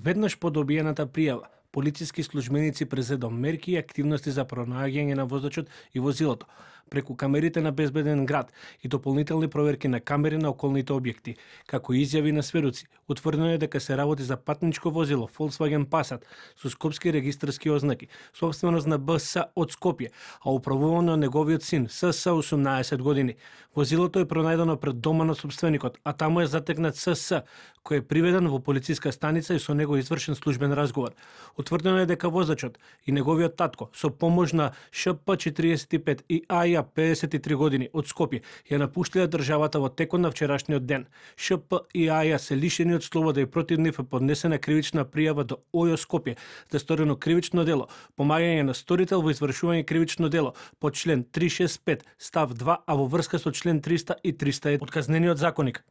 Веднаш по добиената пријава, полициски службеници презедо мерки и активности за пронаѓање на возачот и возилото преку камерите на Безбеден град и дополнителни проверки на камери на околните објекти, како изјави на сведоци. Утврдено е дека се работи за патничко возило Volkswagen Passat со скопски регистарски ознаки, собственост на БС од Скопје, а управувано од неговиот син СС 18 години. Возилото е пронајдено пред дома на собственикот, а таму е затекнат СС, кој е приведен во полициска станица и со него извршен службен разговор. Утврдено е дека возачот и неговиот татко со помош на ШП 45 и АЈ 53 години од Скопје ја напуштиле државата во текот на вчерашниот ден. ШП и АЈ се лишени од слобода и против нив е поднесена кривична пријава до ОЈО Скопје за сторено кривично дело, помагање на сторител во извршување кривично дело по член 365 став 2, а во врска со член 300 и 301 од Казнениот законник.